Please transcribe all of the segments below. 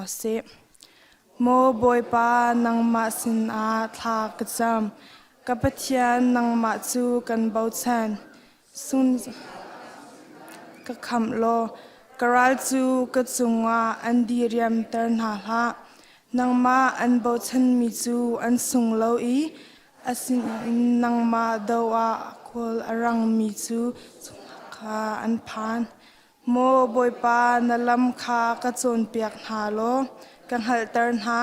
seh. Maw Bawipa, nangmah sinah thla ka cam. Ka Pathian, nangmah cu kan bochan. Sun ka khamh law ka ral cu ka cungah an diriamter hna hlah. Nangmah an bochanmi cu an sung lo i asinain nangmah do ah khual a rangmi cu kha an phan. Maw Bawipa, na lam kha ka cawnpiak hna law ka hngalhter hna.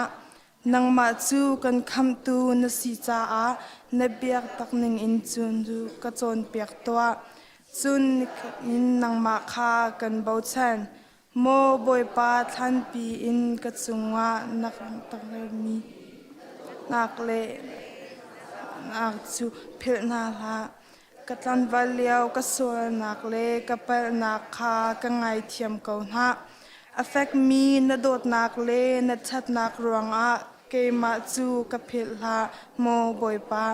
Nangmah cu kan khamhtu na si caah na biaktak ningin cun ka cawnpiak tuah. Cun in nangmah kha kan bochan. Maw Bawipa, thlanpi in ka cungah na takmi nak le nak cu philh hna hlah. Ka tlanval lio ka sualnak le ka palhnak kha ka ngaithiam ko hna. A fekmi na dawtnak le na ṭhatnak ruangah keimah cu ka philh hlah, maw Bawipa.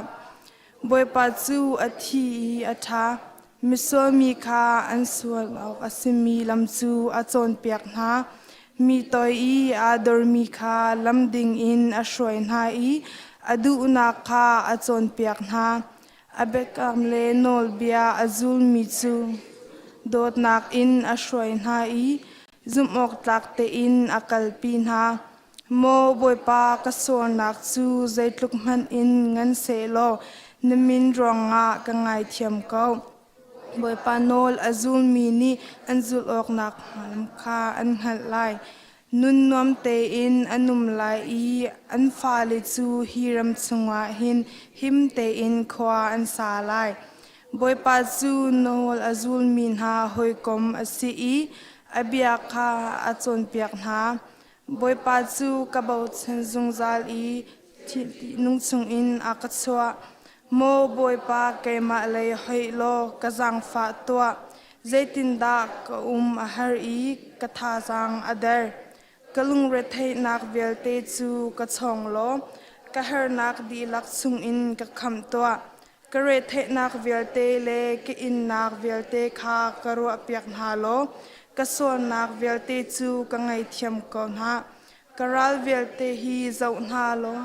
Bawipa cu a thi i a ṭha. Misual mi kha an sual awk a simi lam cu a cawnpiak hna. Mi toi i aa dormi kha lam ding in a hruai hna i a duhnak kha a cawnpiak hna. A biakam le nawlbia a zulmi cu dawtnak in a hruai hna i zumhawktlak tein a kalpi hna. Maw Bawipa, ka sualnak cu zeitluk hmanh in ngan sehlaw na min ruangah ka ngaithiam ko. Bawipa nawl a zulmi nih an zulh awknak lam kha an hngalh lai. Nun nuam tein an um lai i an fale cu hi ram chungah hin him tein khua an sa lai. Bawipa cu nawl a zulmi hna hawikom a si i a bia kha a cawnpiak hna. Bawipa cu ka bochan zungzal i nung chungin a ka chuah. Maw Bawipa, keimah lei hoih law ka zaangfah tuah. Zeitindah ka um a har i ka thazaang a der. Ka lungretheihnak vialte cu ka chawng law ka harnak dihlak chungin ka khamh tuah. Ka retheihnak vialte le ka innak vialte kha ka ruahpiak hna law ka sualnak vialte cu ka ngaithiam ko hna. Ka ral vialte hi zoh hna law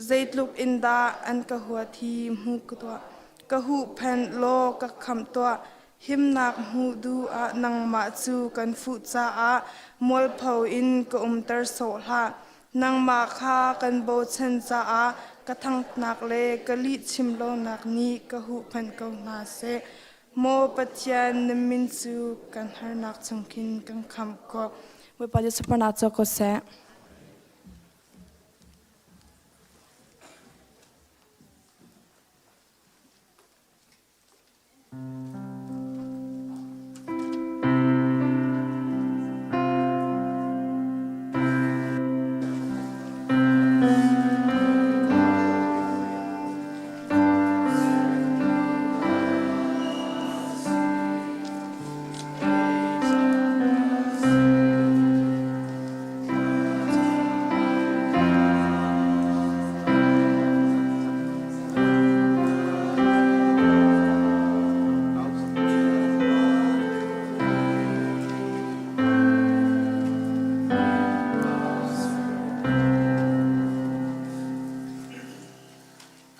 zeitluk in dah an ka huat hi hmu tuah. Ka huhphenh law ka khamh tuah. Himnak hmuh duh ah nangmah cu kan fuh caah mualpho in ka umter sawh hlah. Nangmah kha kan bochan caah ka thanghnak le ka lihchim lonak nih ka huhphenh ko hna seh. Maw Pathian, na min cu kan harnak chung khin kan khamh ko. Bawipa Jesuh parnak cawk ko seh.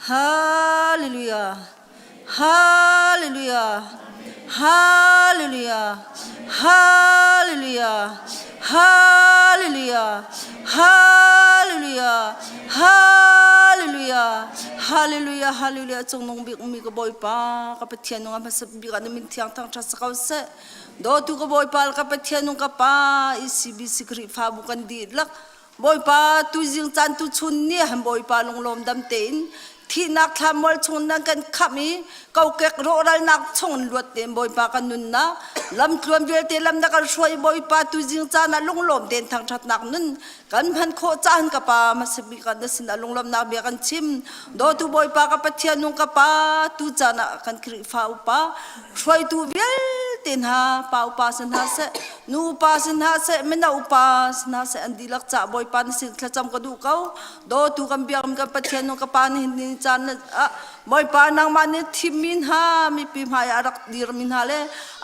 Hallelujah. Hallelujah. Hallelujah. Hallelujah. Hallelujah. Hallelujah. Hallelujah. Hallelujah. Hallelujah. Cungnung bik mi ka Bawipa ka Pathian nung a hmasa bik ah na min thiang thang ṭha sa ko seh. Dawtu ka Bawipa ka Pathian nung ka Pa ECBC Khrihfabu kan dihlak Bawipa tuzing caan tuchun ni han Bawipa lunglawm dam tein thihnak thlamual chung nan kan khamh i kokek rawhralnak chung in luat tein Bawipa kan nunnak lamtluan vialte lam na kan hruai Bawipa tuzing caan ah lunglawm tein thangṭhatnak nun kan hman khawh caan ka pa hmasa bik ah na sinah lunglawmnak bia kan chim dawtu Bawipa ka Pathian nung ka pa tu caan ah kan Khrihfa upa hruaitu vialte hna pa upa si hna seh. Nu upa si hna seh, mino upa si hna seh an dihlak ca Bawipa na sin thlacam ka duh ko. Dawtu kan biakmi kan Pathian nu ka pa nihin ni caan ah Bawipa nangmah nih thimmi hna mipi hmai ah a rak dirmi hna le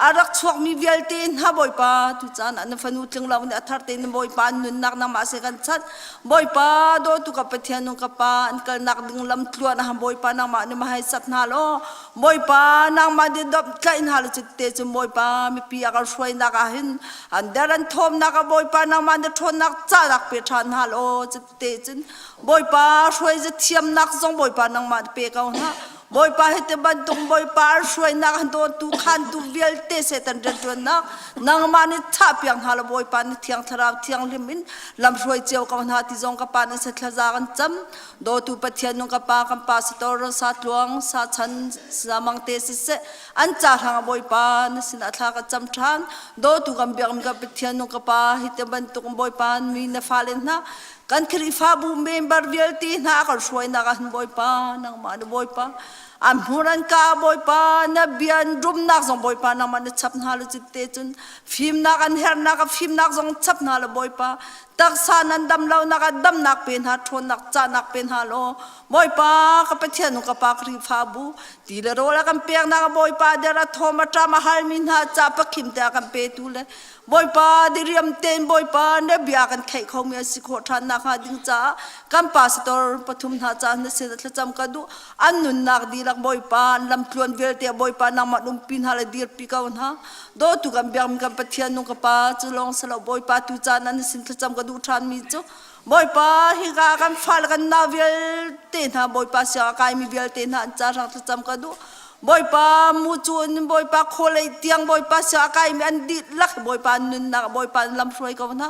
a rak chuakmi vialte hna Bawipa tu caan ah na fanu tling lo nih a thar tein Bawipa an nunnak nangmah se kan chanh. Bawipa dawtu ka Pathian nu ka pa an kalnak ding lam tluan ah Bawipa nangmah nih mahai sat hna law Bawipa nangmah nih dawp tlaih hna lo cutte cu Bawipa mipi a kan hruainak ah hin an der an thawmnak ah Bawipa nangmah na ṭhawnnak cahnak pe ṭhan hna law cutte cun Bawipa hruai zathiamnak zong Bawipa nangmah na pe ko hna. Bawipa hi ti bantuk Bawipa an hruainak an dawtu khantu vialte Satan rianṭuannak nangmah nih thahpiak hna law Bawipa na Thiang Thlarau thianghlim in lam hruai cio ko hna ti zong ka pa na thlaza kan cam. Dawtu Pathian nung ka pa kan pastor sa tluang sa chan sa mang te siseh an ca hrang Bawipa na sin ah thla ka cam ṭhan dawtu kan biakmi ka Pathian nung ka pa hi te bantuk Bawipa mi na fale hna kan Khrihfabu member vialte hna kan hruainak ah hin Bawipa nangmah na Bawipa an hmur an ka Bawipa na bia an rumnak zong Bawipa nangmah na chap hna lo cite cun fimnak an herhnak a fimnak zong chap hna lo Bawipa Taksa nan dam lonak ah damnak pe hna, ṭhawnnak cahnak pe hna law Bawipa ka Pathian ka Pa Khrihfabu ti le rawl a kan peknak Bawipa der a thawm a ṭam a halmi hna ca pakhim te a kan petu le Bawipa diriam tein Bawipa na bia kan theih khomi a si khawh ṭhan nakhnga ding caah kan pastor pathum hna caah na sin ah thlacam ka duh an nunnak dihlak Bawipa an lamtluan vialte Bawipa nangmah umpi hna le dirpi ko hna Dawtu kan biakmi kan Pathian nung ka Pa cu lawng si lo Bawipa tu caan an sin thlacam ka duh ṭhanmi cu Bawipa hika kan fale kan nau vialte hna Bawipa siang a kaimi vialte hna an ca hrang thlacam ka duh Bawipa mu cu in Bawipa khawlei tiang Bawipa siang a kaimi an dihlak Bawipa an nunnak Bawipa an lamhruai ko hna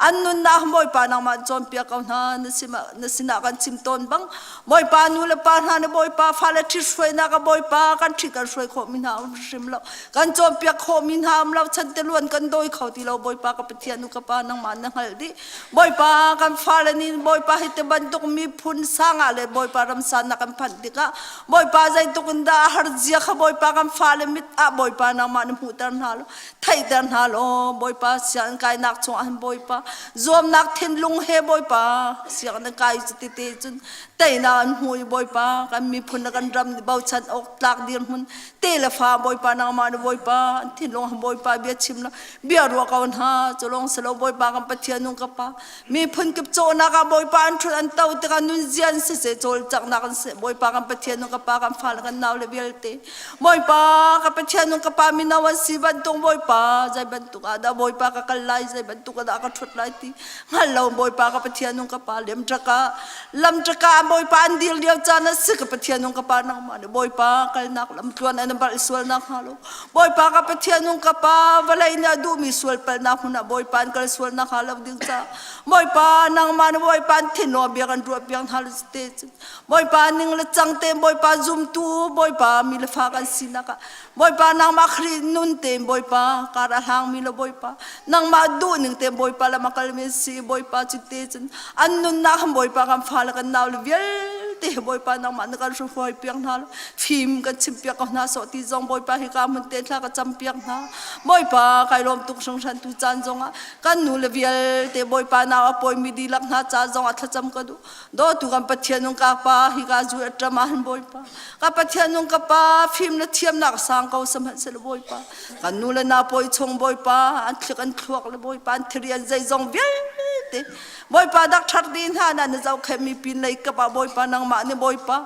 an nunnak Bawipa nangmah an cawnpiak ko hna na sinah na sinah kan chim tawn bang Bawipa nu le pa hna nih Bawipa fale ṭhithruainak ah Bawipa kan ṭhit kan hruai khawhmi hna um hrim lo. Kan cawnpiak khawhmi hna um lo. Chan teluan kan dawi kho ti lo. Bawipa ka Pathian nu ka pa nangmah na hngalh dih. Bawipa kan fale nih Bawipa hi te bantuk miphun sang ah le Bawipa ramsa na kan phanh tikah Bawipa zeitluk in dah a har zia kha Bawipa kan fale mit ah Bawipa nangmah na hmuhter hna lo. Theihter hna law Bawipa sianginn kainak chungah hin Bawipa zuamnak thinlung he Bawipa sianginn kai cu tete cun teinak an hmu i Bawipa kan miphun le kan ram nih bochan awk tlak dirhmun te le fa Bawipa nangmah na Bawipa an thinlung ah Bawipa bia chim la bia ruah ko hna cu lawng si lo Bawipa kan Pathian nung ka pa miphun kip cawhnak ah Bawipa an ṭhut an to tikah nunzia an siseh cawlcanghnak an seh Bawipa kan Pathian nung ka pa kan fale kan nau le vialte Bawipa ka Pathian nung ka pa mino an si bantuk Bawipa zei bantuk ah dah Bawipa ka kal lai zei bantuk ah dah ka ṭhut lai ti hngal lo Bawipa ka Pathian nung ka pa lam ṭaka lam ṭaka Bawipa an dir lio caan a si ka Pathian nung ka pa nangmah nih Bawipa kalnak lam tluan an balh sualnak hnga lo Bawipa ka Pathian nung ka pa vawlei nih a duhmi sual palhnak hmun ah Bawipa an kal sualnak hnga lo ding caah Bawipa nangmah nih Bawipa an thinlung bia kan ruah piak hna te Bawipa ning le cang te Bawipa zumtu Bawipa mi le fa kan sinak ah Bawipa nangmah Khrih nun te Bawipa kar a hlangmi le Bawipa nangmah duh ning te Bawipa lam a kalmi si Bawipa cu te cun an nunnak han Bawipa kan fa le kan nau le vialte Bawipa nangmah na kan hruai piak hna lo fim kan chim piak ko hna sawh ti zong Bawipa hi ka mun te thla ka cam piak hna Bawipa kai lawm tuk hringhran tu caan zong ah kan nu le vialte Bawipa nau a pawimi dihlak hna ca zong ah thlacam ka duh Dawtu kan Pathian nung ka pa hika zu aṭam ah hin Bawipa ka Pathian nung ka pa fim na thiamnak sang ko sihmanhsehlaw Bawipa kan nu le na pawi chung Bawipa an thlik an thluak le Bawipa an thiri an zeizong vialte Bawipa dak ṭhat dih hna na na zohkhenh mi pin lei kap ah Bawipa nangmah nih Bawipa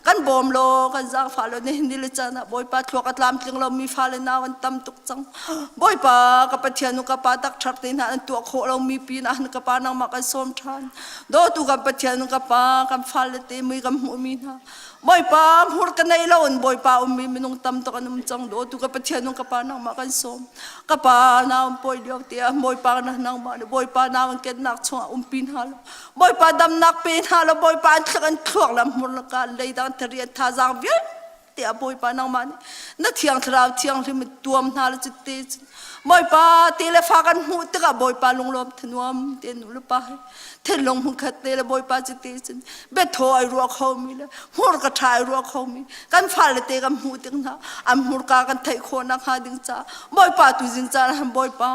kan bawm law kan zaangfah law nihin ni le caan ah Bawipa thluak a tlamtling lomi fale nau an tam tuk cang Bawipa ka Pathian nu ka pa tak ṭhak te hna an tuah khawh lomi pin ah ka pa nangmah kan sawm ṭhan dawtu kan Pathian nu ka pa kan fale te mui kan hmuhmi hna Bawipa hmur ka nei lo in Bawipa ummi minung tam tuk an um cang dawtu ka Pathian nu ka pa nangmah kan sawm ka pa nau an pawi lio tiah Bawipa na nangmah nih Bawipa nau an kennak chungah umpi hna law Bawipa damnak pe hna law Bawipa an thlak an thluak le hmur laka leidang thari an thazaang vialte a Bawipa nangmah nih na thiang thlarau thianghlim in tuam hna la cutte cun Bawipa te le fa kan hmuh tikah Bawipa lunglawm thanuam te nu le pa he thinlung hmunkhat te le Bawipa cutte cun biathaw ai ruah khomi le hmurka ṭha ai ruah khomi kan fale te kan hmuh tik hna an hmurka kan theih khawh nakhnga ding ca Bawipa tu zing caan han Bawipa.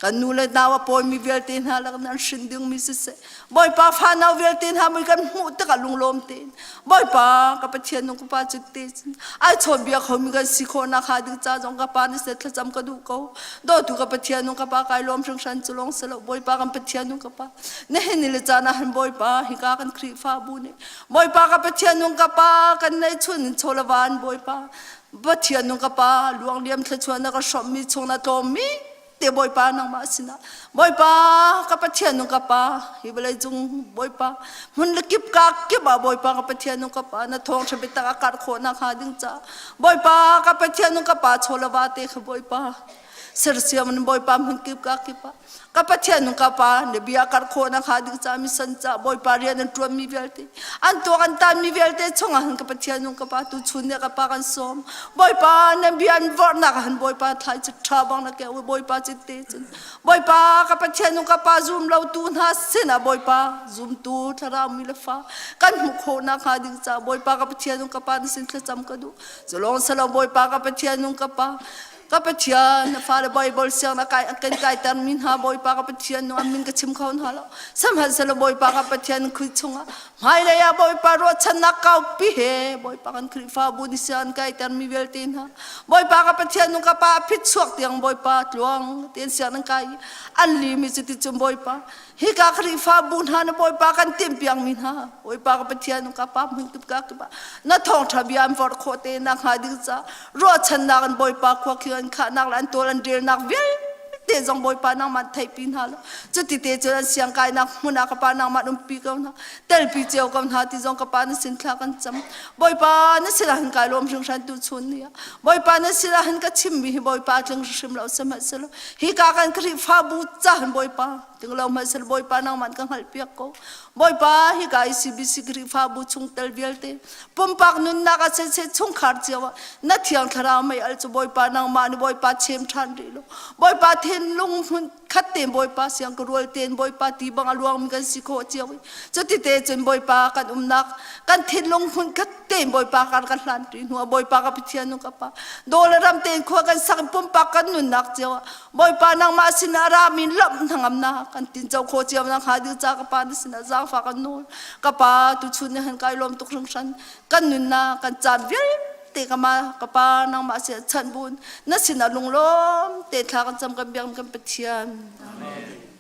Kan nu le nau a pawimi vialte hna lak nan hrin dingmi siseh Bawipa fanau vialte hna mui kan hmuh tikah lunglawm tein Bawipa ka Pathian nung ka pa cu te cun ai chawn bia khomi kan si khawhnak hnga ding ca zong ka pa na se thlacam ka duh ko dawtu ka Pathian nung ka pa kai lawm hringhran cu lawng si lo Bawipa kan Pathian nung ka pa nihin ni le caan ah hin Bawipa hika kan Khrihfabu nih Bawipa ka Pathian nung ka pa kan nei chun in chawlavan Bawipa Pathian nung ka pa luangliam thluachuah na ka hrawmmi chung na tlawmmi te Bawipa nangmah sinah Bawipa ka Pathian nung ka pa hi vawlei cung Bawipa hmun le kip ka kip ah Bawipa ka Pathian nung ka pa na thawng ṭha biatak a karh khawh nak hnga ding ca Bawipa ka Pathian nung ka pa chawlava te kha Bawipa sersiam in Bawipa hmun kip ka kip ah ka Pathian nung ka pa na bia karh khawh nak hnga ding ca mi san ca Bawipa rian an ṭuan mi vialte an tuak an tan mi vialte chungah han ka Pathian nung ka pa tu chun ne ka pa kan sawm Bawipa nan bia an vorhnak ah han Bawipa thlai cu ṭha bang na keu Bawipa ci te cun Bawipa ka Pathian nung ka pa zum lo tu hna sinah Bawipa zumtu thlarau mi le fa kan hmuh khawh nak hnga ding ca Bawipa ka Pathian nung ka pa na sin thlacam ka duh culong salo Bawipa ka Pathian nung ka pa ka Pathian na fale Bible siang na kai kan kaiter mi hna Bawipa ka Pathian nu an min ka chim kho hna lo sihmanhsehlaw Bawipa ka Pathian Khrih chungah hmailei ah Bawipa ruahchannak kaupi he Bawipa kan Khrihfabu ni siang an kaiter mi vialte hna Bawipa ka Pathian nu ka pa phit chuak tiang Bawipa tluang tein siang an kai an li mi cu ti cun Bawipa hika Khrihfabu hna na Bawipa kan timhpiak mi hna Bawipa ka Pathian ka pa hmun kip ka kip ah na thawngṭha bia an vorh khawh te nak hnga ding ca ruahchannak an Bawipa khua khi an khahnak le an tawl an relnak vialte zong Bawipa nangmah theihpi hna lo cuti te cun an siang kainak hmun ah ka pa nangmah umpi ko hna telpi cio ko hna ti zong ka pa na sin thla kan cam Bawipa na sinah hin kai lawm hringhran tu chun ni ah Bawipa na sinah hin ka chimmi hi Bawipa tling hrim lo sihmanhsehlaw hika kan Khrihfabu ca hin Bawipa tling lo hmanhsehlaw Bawipa nangmah ka hngalhpiak ko Bawipa hika ICBC Khrihfabu chungtel vialte pumpak nunnak ah siseh chungkhar cio ah na thiang thlarau mei al cu Bawipa nangmah nih Bawipa chem ṭhan rih lo Bawipa thinlung hmun khat tein Bawipa siang ka rual tein Bawipa ti bang a luangmi kan si khawh cio i cuti te cun Bawipa kan umnak kan thinlung hmun khat tein Bawipa kar kan hlan ṭi hnu ah Bawipa ka Pathian nu ka pa dawle ram tein khua kan sak pumpak kan nunnak cio ah Bawipa nangmah sin ah rami lawmh hnangamnak kan tinco khawh cio nak hnga ding ca ka pa na sinah zaangfah kan nawl ka pa tuchun ni han kai lawm tuk hringhran kan nunnak kan caan vialte ka ma ka pa nangmah sin chan bun na sinah lunglawm te thla kan cam kan biak kan Pathian Amen.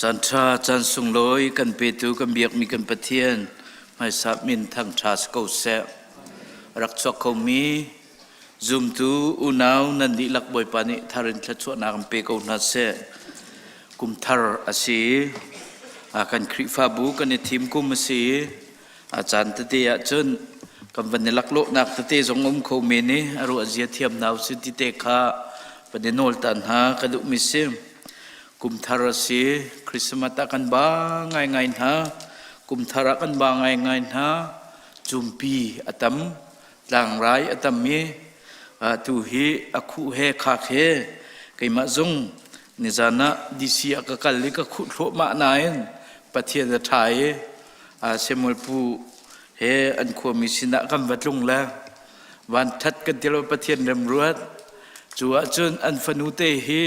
Caan ṭha, caan sunglawi kan petu kan biakmi kan Pathian hmaisa min thangṭha si ko seh. Rak chuak khomi zumtu unau nan dihlak Bawipa nih thar in thluachuahnak in pe ko hna seh. Kum thar a si. Kan Khrihfabu kan i thim kum a si. A caan tete ahcun kan van i laklawhnak tete zong um kho men i a ruah zia thiam hna usih ti te kha van i nawl ta hna ka duhmi si. Kum thar a si. Christmas ah kan ba ngaingai hna. Kum thar ah kan ba ngaingai hna. Cumpi a tam. Tlangrai a tam i tu hi a khuh he khak he keimah zong nizan ah DC ah ka kal i ka khuh thluahmah nain Pathian a ṭha i Samuel pu he an khuami sinah kan va tlung le van ṭhat kan ti lo Pathian remruat cu ahcun an fanu te hi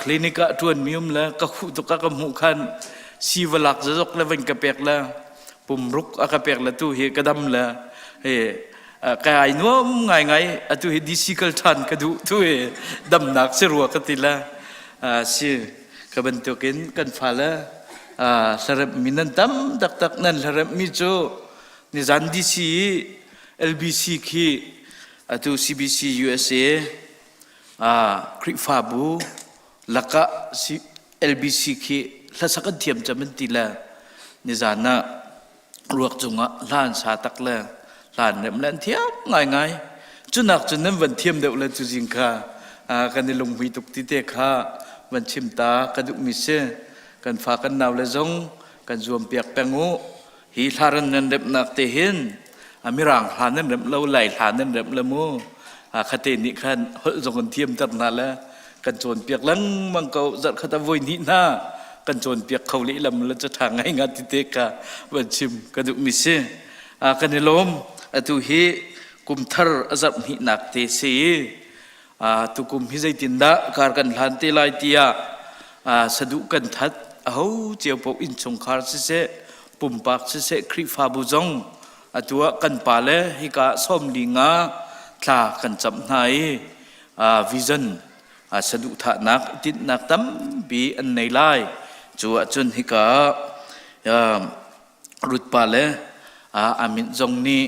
clinic ah ṭuanmi um le ka khuh tuk a ka hmuh khan si va lak zazok le van ka pek le pumruk a ka pek le tu hi ka dam le he ka ai nuam ngaingai atu hi DC kal ṭhan ka duh tu hi damnak si rua ka ti le si ka bantukin kan fale hlaremmi nan tam taktak nan hlaremmi cu nizan DC i LBC khi atu CBC USA Khrihfabu lakah LBC khi hlasak an thiam cem an ti le nizan ah ruak cungah hla an sa tak le hla an remh le an thiam ngaingai. Cunak cun nan van thiam deuh le cu zing kha kan i lunghmui tuk ti te kha van chim ta ka duhmi si. Kan fa kan nau le zong kan zuam piak peng u. Hi hlaran nan remhnak te hin mirang hla nan remh lo lai hla nan remh le mu khate nih khan holh zong an thiam ter hna le kan cawnpiak lengmang ko zarh khat a voi hnih hna kan cawnpiak kho lehlam le ca ṭha ngai nga ti te ka van chim ka duhmi si kan i lawm atu hi kum thar a zarh hnihnak te si tukum hi zeitindah kar kan hlan te lai tiah saduh kan that aho cio paoh innchungkhar siseh pumpak siseh Khrihfabu zong atu ah kan pale hika 45 thla kan camh hna i vision saduhthahnak tinhnak tampi an nei lai cu ahcun hika Ruth pa le a min zong nih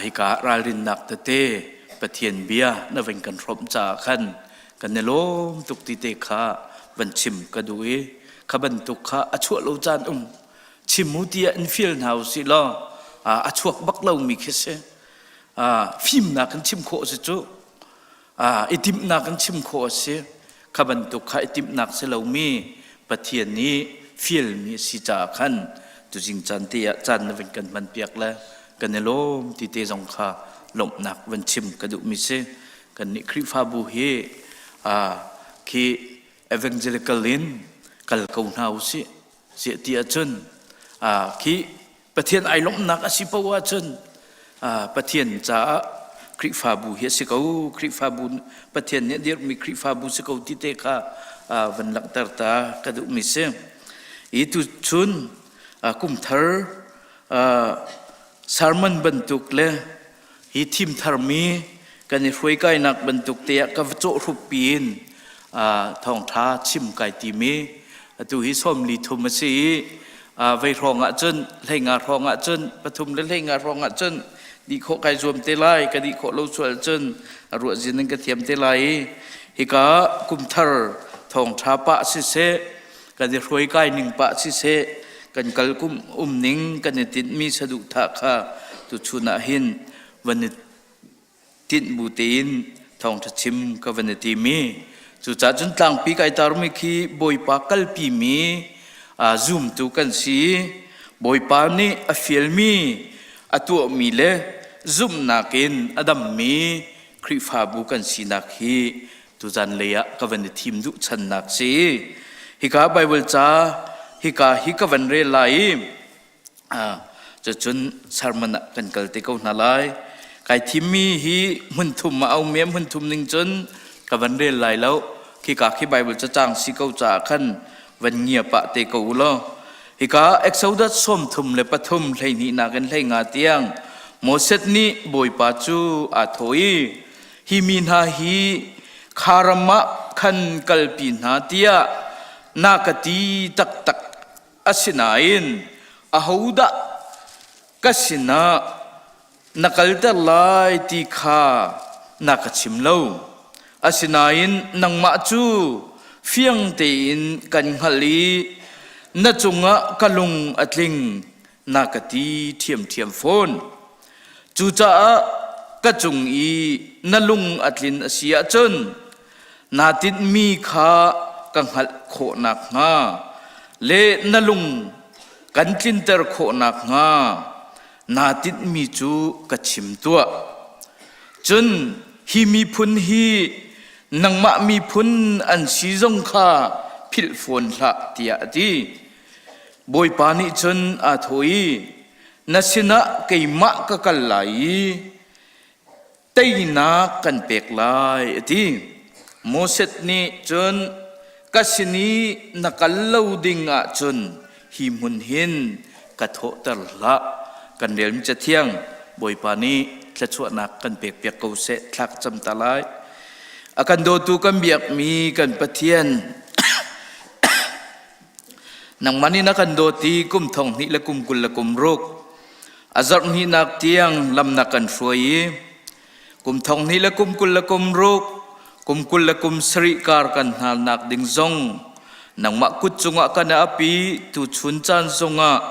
hika ralrinnak tete Pathian bia na van kan hrawmh caah khan kan i lawm tuk ti te kha van chim ka duh i kha bantuk kha a chuah lo caan um chim u tiah in fial hna u sih law a chuak bak lomi khi si fimnak in chim khawh si cu i timhnak in chim khawh a si kha bantuk kha i timhnak si lomi Pathian nih fialmi a si caah khan tuzing caan te ah caan na van kan hman piak le kan i lawm ti te zong kha lawmhnak van chim ka duhmi si kan nih Khrihfabu hi khi evangelical in kal ko hna u sih ziah ti ahcun khi Pathian ai lawmhnak a si poah ahcun Pathian caah Khrihfabu hi a si ko Khrihfabu Pathian nih a dirhmi Khrihfabu si ko ti te kha van langhter ta ka duhmi si. I tuchun kum thar sermon bantuk le hi thim tharmi kan i hruaikainak bantuk te ah ka va cawhhrup piin thawngṭha chim kai timi atu hi 43 a si i vei hrawng ah cun 15 hrawng ah cun 3 le 15 hrawng ah cun dih khawh kai zuam te lai ka dih khawh lo sual cun a ruah zin in ka thiam te lai i hika kumthar thawngṭha pah siseh kan i hruaikai ning pah siseh kan kal kum um ning kan i tinhmi saduhthah kha tuchun ah hin van i tinh bu tein thawngṭha chim ka van i timi cucaah cun tlangpi kai tarmi khi Bawipa kalpimi zumtu kan si Bawipa nih a fialmi a tuahmi le zumhnak in a dammi Khrihfabu kan sinak hi tuzan lei ah ka van i thim duh channak si hika Bible ca hika hi ka van rel lai i cucun sermon ah kan kal te ko hna lai kai thimmi hi hmun thum ah a um i hmun thum ning cun ka van rel lai lo khika khi Bible cacang si ko caah khan van ngia pah te ko u law hika Exodus 33 12 nak in 15 tiang Moses nih Bawipa cu aa thawh i hi mi hna hi kha ram ah khan kalpi hna tiah na ka ti taktak asinain ahodah ka sinah na kalter lai ti kha na ka chim lo. Asinain nangmah cu fiang tein kan hngalh i na cungah ka lung a tling na ka ti ṭhiamṭhiam fawn. Cucaah ka cung i na lung a tlin a si ahcun naa tinhmi kha ka hngalh khawh nakhnga le na lung kan tlinter khawh nakhnga naa tinhmi cu ka chim tuah. Cun hi miphun hi nangmah miphun an si zong kha philh fawn hlah tiah a ti. Bawipa nih cun aa thawh i, Na sinah keimah ka kal lai i teinak kan pek lai a ti. Moses nih cun ka sin i na kal lo ding ahcun hi hmun hin ka thawhter hlah. Kan relmi Cathiang Bawipa nih thluachuahnak kan pekpiak ko seh thla ka cam ta lai. A kan dawtu kan biakmi kan Pathian Nangmah nih na kan dawt i kum thong hnih le kum 20 le kum ruk a zarh hnihnak tiang lam na kan hruai i kum thong hnih le kum 20 le kum ruk kum 20 le kum sarih kar kan hnalnak ding zong nangmah kut cungah kan ap i tuchun caan zongah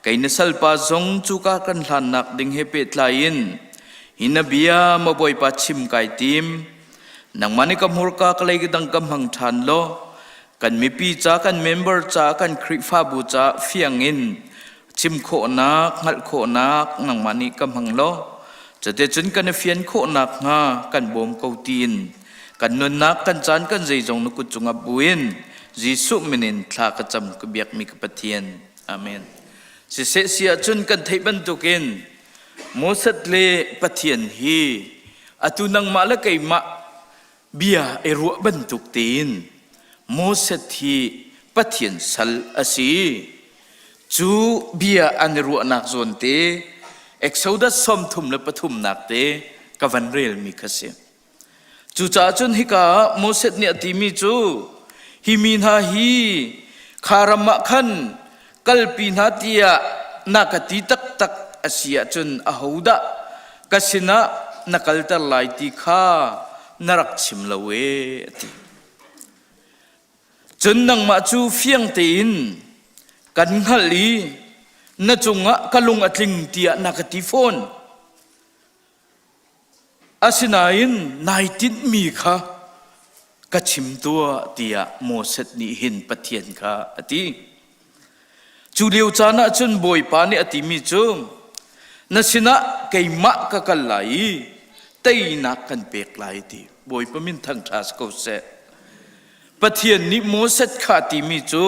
kei na salpa zong cuka kan hlannak ding he pehtlai in hi na bia maw Bawipa chim kai tim nangmah nih ka hmurka ka lei ka dang ka hmang ṭhan law kan mipi ca kan member ca kan Khrihfabu ca fiang in chim khawhnak hngalh khawhnak nangmah nih ka hmang law cuticun kan i fian khawhnak hnga kan bawm ko tiin kan nunnak kan caan kan zeizong na kut cungah buin Jesuh min in thla ka cam ka biakmi ka Pathian amen siseh si ahcun kan theih bantukin Moses le Pathian hi atu nangmah le keimah bia i ruah bantuk tein Moses hi Pathian sal a si. Cu bia an i ruahnak zawn te Exodus 33 nak te ka van relmi kha si. Cucaah cun hika ah Moses nih a timi cu hi mi hna hi kha ram ah khan kalpi hna tiah na ka ti taktak a si ahcun ahodah ka sinah na kalter lai ti kha na rak chim lo ee a ti. Cun nangmah cu fiang tein kan hngalh i na cungah ka lung a tling tiah na ka ti fawn. Asinain nai tinhmi kha ka chim tuah tiah Moses nih hin Pathian kha a ti. Cu lio caan ah cun Bawipa nih a timi cu na sinah keimah ka kal lai i teinak kan pek lai ti. Bawipa min thangṭha si ko seh. Pathian nih Moses kha a timi cu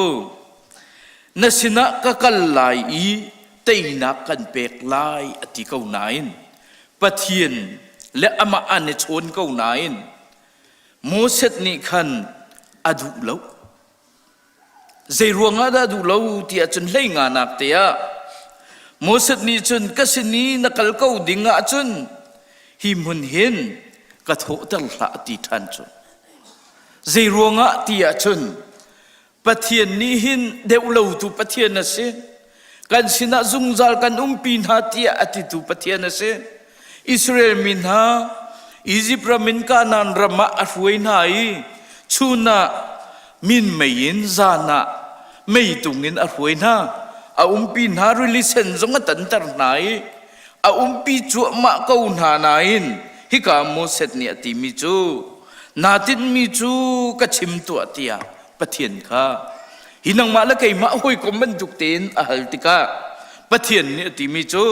na sinah ka kal lai i teinak kan pek lai a ti ko nain Pathian le amah an i chawn ko nain Moses nih khan a duh lo. Zei ruangah dah duh lo ti ahcun hlei nga nak te ah Moses nih cun ka sin i na kal ko ding ahcun hi hmun hin ka thawhter hlah ti ṭhan cu. Zei ruangah ti ahcun Pathian nih hin deuh lotu Pathian a si. Kan sinah zungzal kan umpi hna tiah a titu Pathian a si. Israel mi hna Izipt ram in Kanaan ram ah a hruai hna i chun ah minmei in zan ah meitung in a hruai hna. A umpi hna rili sen zong a tanter hna i a umpi cuahmah ko hna nain hika Moses nih a timi cu naa tinhmi cu ka chim tuah tiah Pathian kha hi nangmah le keimah hawikom bantuk tein a hal tikah Pathian nih a timi cu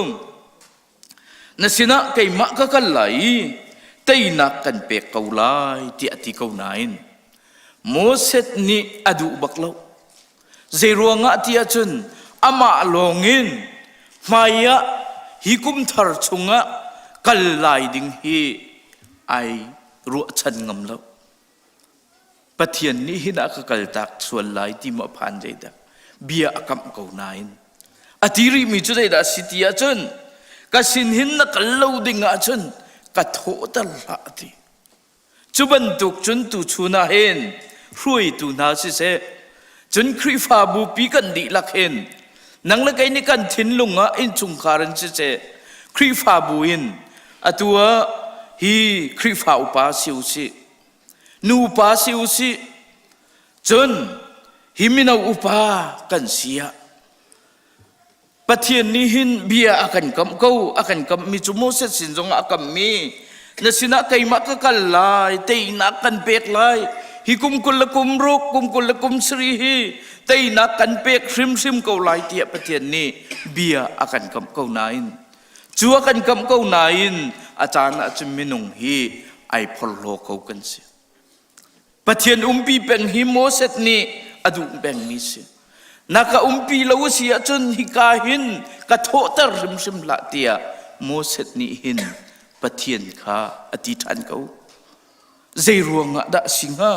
na sinah keimah ka kal lai i teinak kan pek ko lai tiah a ti ko nain Moses nih a duh bak lo zei ruangah ti ahcun amah lawngin hmai ah hi kum thar chungah kal lai ding hi ai ruahchan ngam lo Pathian nih hin a ka kaltak sual lai ti maw a phan zeidah bia a kamh ko nain a ti rihmi cu zeidah a si ti ahcun ka sin hin na kal lo ding ahcun ka thawhter hlah a ti cu bantuk cun tuchun ah hin hruaitu hna siseh. Cun Khrihfabu pi kan dihlak hin nang le kei nih kan thinlung ah innchungkhar in siseh Khrihfabu in atu ah hi Khrihfa upa si usih nu upa si usih cun hi mino upa kan si ah Pathian nih hin bia a kan kamh ko a kan kamhmi cu Moses sin zongah a kamhmi na sinah keimah ka kal lai teinak kan pek lai hi kum 20 le kum ruk kum 20 le kum sarih hi teinak kan pek hrimhrim ko lai tiah Pathian nih bia a kan kamh ko nain cu a kan kamh ko nain a caan ah cun minung hi ai phorhlaw ko kan si Pathian umpi peng hi Moses nih a duh pengmi si. Na ka umpi lo a si ahcun hika hin ka thawhter hrimhrim hlah tiah Moses nih hin Pathian kha a ti ṭhan ko. Zei ruangah dah si hnga?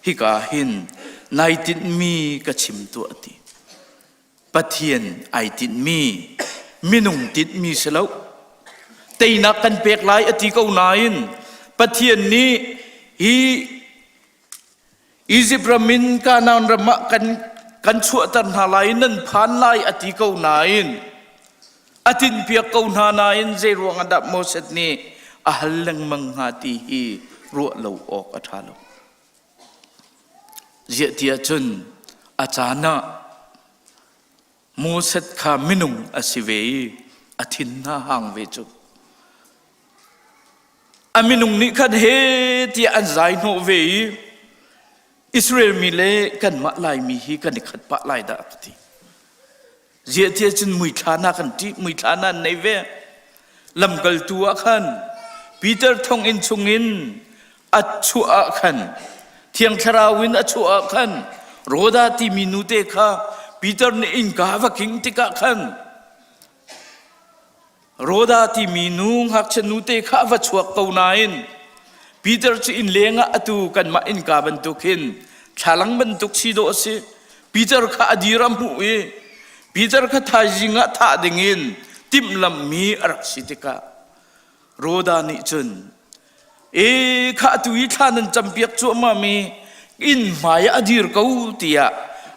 Hika hin nai tinhmi ka chim tuah ti. Pathian ai tinhmi minung tinhmi si lo. Teinak kan pek lai a ti ko nain Pathian nih hi Izipt ram in Kanaan ram ah kan kan chuahter hna lai nan phan lai a ti ko nain a tinhpiak ko hna nain zei ruangah dah Moses nih a hal lengmang hnga ti hi ruah lo awk a ṭha lo. Ziah ti ahcun a caan ah Moses kha minung a si ve i a thin hna hang ve cu. A minung nih khan he tiah an zai hnawh ve i Israel mi le kanmah Laimi hi kan i khat pah lai dah ka ti. Ziah tiah cun muithla na kan ṭih, muithla na an nei ve. Lamkaltu ah khan Peter thonginn chungin a chuah ah khan Thiang Thlarau in a chuah ah khan Rhoda timi nute kha Peter nih innka va king tikah khan Rhoda timi nu ngakchia nute kha a va chuak ko nain Peter cu inn leng ah atu kanmah innka bantuk hin thlalang bantuk si dawh a si. Peter kha a dir a hmuh i Peter kha thaizing ah thah dingin timhlamhmi a rak si tikah Rhoda nih cun e kha atu i thla nan campiak cuahmah mi inn hmai ah a dir ko tiah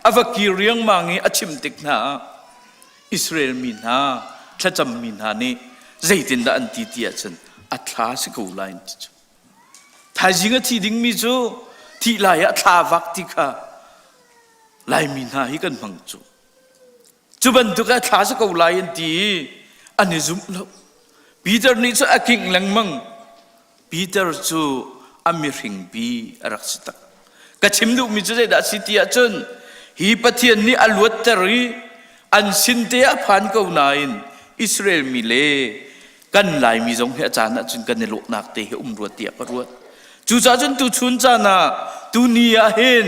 a va kir riangmang i a chim tik hna ah Israel mi hna thlacam mi hna nih zeitindah an ti ti ahcun a thla si ko lai an ti cu. Thaizing a thi dingmi cu thih lai ah thla vak ti kha Laimi hna hi kan hmang cu. Cu bantuk ah thla si ko lai an ti i an i zumh lo. Peter nih cu a kingh lengmang. Peter cu a mihringpi a rak si tak. Ka chim duhmi cu zeidah a si ti ahcun hi Pathian nih a luatter i an sin te ah phan ko nain Israel mi le kan Laimi zong hi a caan ahcun kan i lawhnak te hi um rua tiah ka ruat. Cucaah cun tuchun caan ah tuni ah hin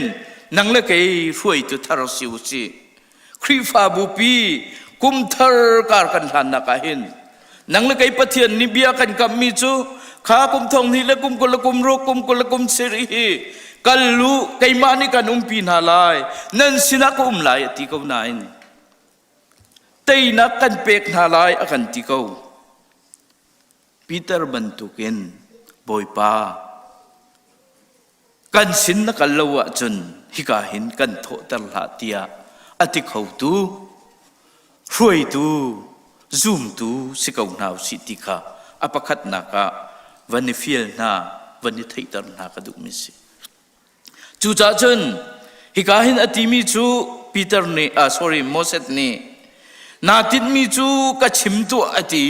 nang le kei hruaitu thar si u sih. Khrihfabu pi kum thar kar kan hlannak ah hin nang le kei Pathian nih bia kan kammi cu kha kum thong hnih le kum 20 le kum ruk kum 20 le kum sarih hi kal lu keimah nih kan umpi hna lai nan sinah ka um lai a ti ko nain teinak kan pek hna lai a kan ti ko Peter bantukin Bawipa kan sin na kal lo ahcun hika hin kan thawhter hlah tiah a ti khotu hruaitu zumtu si ko hna usih ti kha a pakhatnak ah van i fial hna van i theihter hna ka duhmi si. Cucaah cun hika hin a timi cu Peter nih ah sorry Moses nih naa tinhmi cu ka chim tuah a ti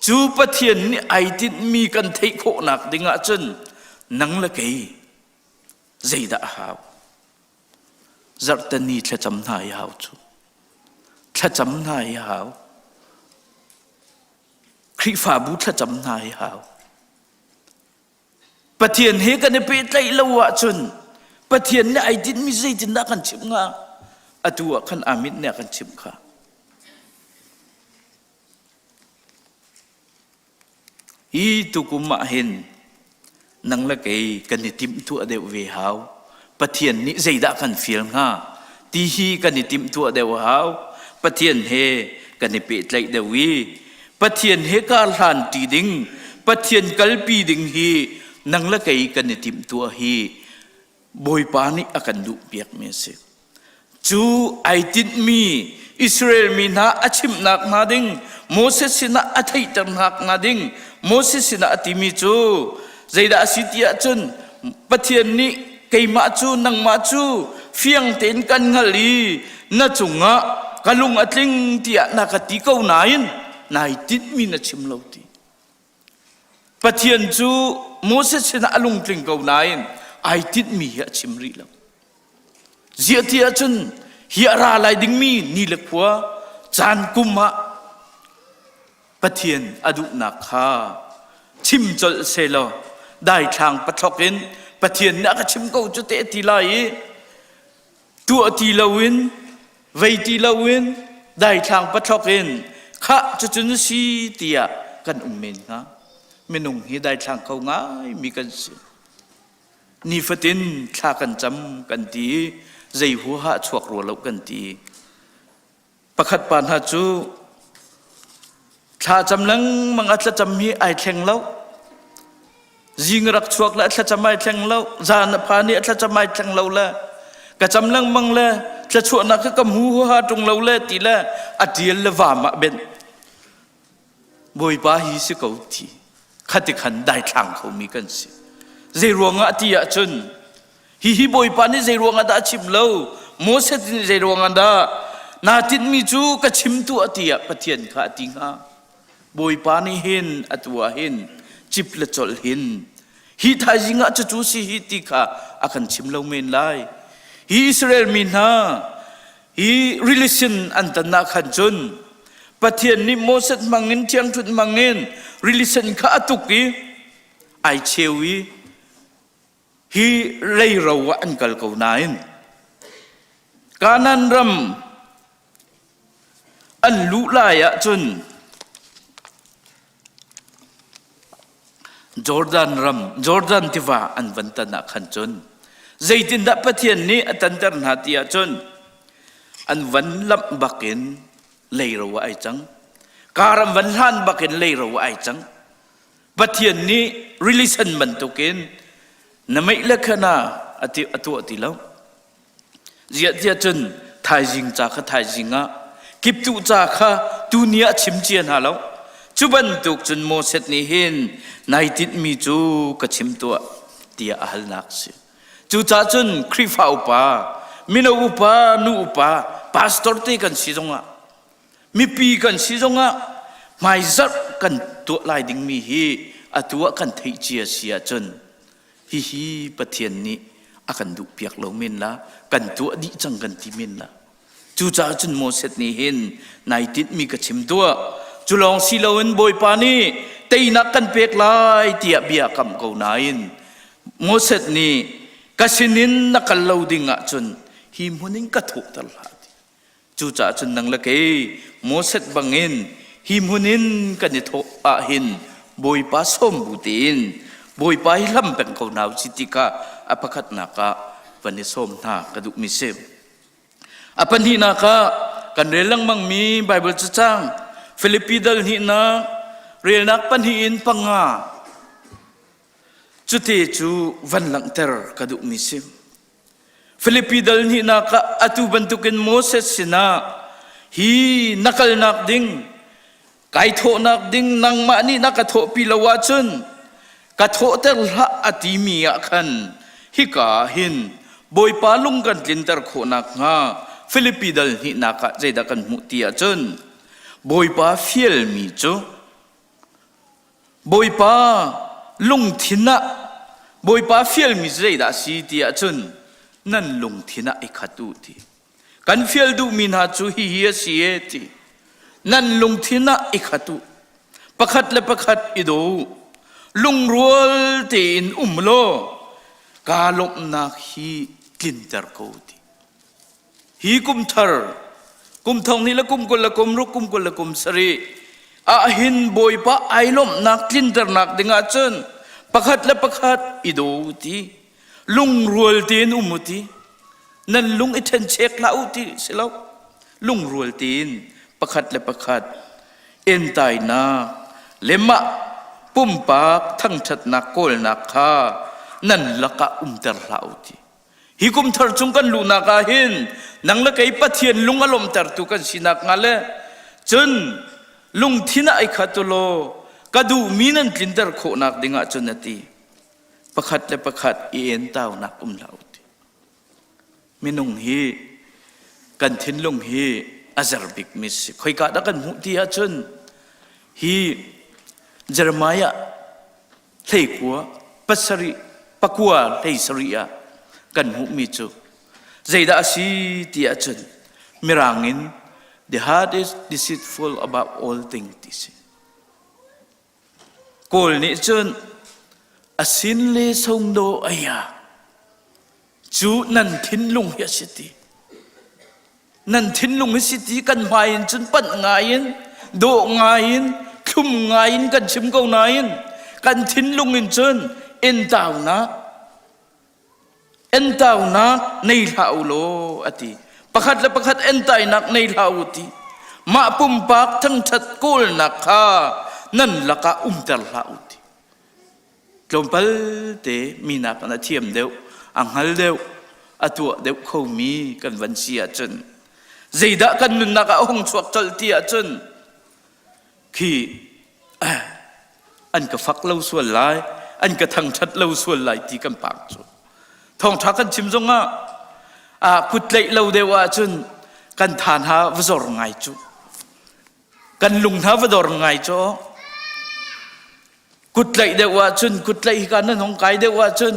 Cu Pathian nih ai tinhmi kan theih khawhnak ding ahcun nang le kei zeidah a hau? Zarhteni thlacam hna i hau cu. Thlacam hna i hau. Khrihfabu thlacam hna i hau. Pathian he kan i pehtlaih lo ahcun Pathian nih ai tinhmi zeitindah kan chimh hnga? Atu ah khan Amit nih a kan chimh kha. Hi tukum ah hin nang le kei kan i timhtuah deuh ve hau. Pathian nih zeidah kan fial hnga ti hi kan i timhtuah deuh hau. Pathian he kan i pehtlaih deuh i Pathian he kar hlan ṭi ding, Pathian kalpi ding hi nang le kei kan i timhtuah hi. Bawipa nih a kan duhpiakmi a si. Cu ai tinhmi Israel mi hna a chimhnak hna ding Moses sinah a theihter hna ding Moses sinah a timi cu zeidah a si ti ahcun Pathian nih keimah cu nangmah cu fiang tein kan hngalh i na cungah ka lung a tling tiah na ka ti ko nain nai tinhmi na chim lo ti. Pathian cu Moses sinah a lungtling ko nain ai tinhmi hi a chim rih lo. Ziah ti ahcun hi a ra lai dingmi ni le khua caan kum ah Pathian a duhnak kha chim colh selaw daithlang pathlok in Pathian nih a ka chim ko cu te ti lai i tuah ti loin vei ti loin daithlang pathlok in khah cucun si tiah kan um men hnga. Minung hi daithlang kho ngai mi kan si. Nifatin thla kan cam kan ti i zei huaha chuak rua lo kan ti. Pakhat pa hna cu thla cam lengmang a thlacam hi ai thleng lo. Zing rak chuak le a thlacam ai thleng lo. Zan a phan i a thlacam ai thleng lo le ka cam lengmang le thluachuahnak ka ka hmu huaha ṭung lo le ti le a ṭial le vam ah benh. Bawipa hi si ko ti khati khan daithlang khomi kan si. Zei ruangah ti ahcun hihi Bawipa nih zei ruangah dah a chim lo Moses nih zei ruangah dah naa tinhmi cu ka chim tuah tiah Pathian kha a ti hnga. Bawipa nih hin atu ah hin cip le colh hin hi thaizing ah cucu si hi ti kha a kan chim lo men lai. Hi Israel mi hna Hi rilisin an tan ah khan cun Pathian nih Moses hmangin ṭhiangṭhunh hmangin rilisin kha a tuk i ai cheu i hi leiro ah an kal ko nain Kanaan ram an luh lai ahcun Jordan ram, Jordan tiva an van tan ah khan cun zeitindah Pathian nih a tanter hna ti ahcun an van lamh bakin leiro ah ai cang. Kar an van hlan bakin leiro ah ai cang. Pathian nih rilisan bantukin na meih le khana a tuah ti lo. Ziah tiah cun thaizing ca kha thaizing ah kiptuh ca kha tuni ah chim cia hna lo. Cu bantuk cun Moses nih hin nai tinhmi cu ka chim tuah tiah a halnak a si. Cucaah cun Khrihfa upa, mino upa, nu upa, pastor te kan si zongah mipi kan si zongah hmaizarh kan tuah lai dingmi hi atu ah kan theih cia si ahcun hihi Pathian nih a kan duhpiak lo men la kan tuah dih cang kan ti men la cucaah cun Moses nih hin nai tinhmi ka chim tuah cu lawng si loin Bawipa nih teinak kan pek lai tiah bia kam ko nain Moses nih ka sinin na kal lo ding ahcun hi hmun in ka thawhter hlah ti Cucaah cun nang le kei Moses bangin hi hmun in kan i thawh ahhin Bawipa sawm bu tein Bawipa hi hlam peng ko hna usih ti kha a pakhatnak ah van i sawm hna ka duhmi si. A pahnihnak ah kan rel lengmangmi Baibal cacang Filipi dal hnihnak relnak pahnih in panga cute cu van langhter ka duhmi si. Filipi dal hnihnak ah atu bantukin Moses sinah hi na kalnak ding kai thawhnak ding nangmah nih na ka thawhpi lo ahcun ka thawhter hlah a timi ah khan hika ah hin Bawipa lung kan tlinter khawh nakhnga Filipi dal hnihnak ah zeidah kan hmuh ti ahcun Bawipa fialmi cu Bawipa lungthin ah Bawipa fialmi cu zeidah a si ti ahcun nan lungthin ah i khat u ti. Kan fial duhmi hna cu hihi a si e ti. Nan lungthin ah i khat u. Pakhat le pakhat i daw u. Lungrual tein um law kaa lawmhnak hi tlinter ko ti. Hi kum thar, kum thong hnih le kum 20 le kum ruk, kum 20 le kum sarih ahhin Bawipa ai lawmhnak tlinternak dingah cun pakhat le pakhat i daw u ti, lungrual tein um u ti, nan lung i ṭhenchek hlah u ti si lo, lungrual tein pakhat le pakhat entainak le mah pumpak thangṭhatnak kawlnak kha nan lakah umter hlah u ti. Hi kum thar chung kan luhnak ah hin nang le kei Pathian lung a lawmtertu kan sinak hnga le cun lungthin ah ai khat u law ka duhmi nan tlinter khawhnak ding ah cun a ti. Pakhat le pakhat i entaunak um hlah u ti. Minung hi kan thinlung hi a zer bikmi si. Khoika dah kan hmuh ti ahcun hi Jeremiah hleikua pasarih pakua hlei sarih ah kan hmuhmi cu zeidah a si ti ahcun mirang in the heart is deceitful above all things ti si. Kawl nih cun a sin le songdo aya cu nan thinlung hi a si ti. Nan thinlung hi si ti kan hmai in cun panh ngai in dawh ngai in thlum ngai in kan chim ko nain kan thinlung in cun entaunak entaunak nei hlah u law a ti. Pakhat le pakhat entainak nei hlah u ti. Mah pumpak thangṭhat kawlnak kha nan lakah umter hlah u ti. Tlawmpal te minak in a thiam deuh, a hngal deuh, a tuah deuh khomi kan van si ahcun zeidah kan nunnak ah a hung chuak colh ti ahcun khi an ka fak lo sual lai, an ka thangṭhat lo sual lai ti kan pang cu. Thawngṭha kan chim zongah ah kut tlaih lo deuh ahcun kan tha hna va zor ngai cu. Kan lung hna va dor ngai cu. Kut tlaih deuh ahcun kut tlaih hi ka nan hong kai deuh ahcun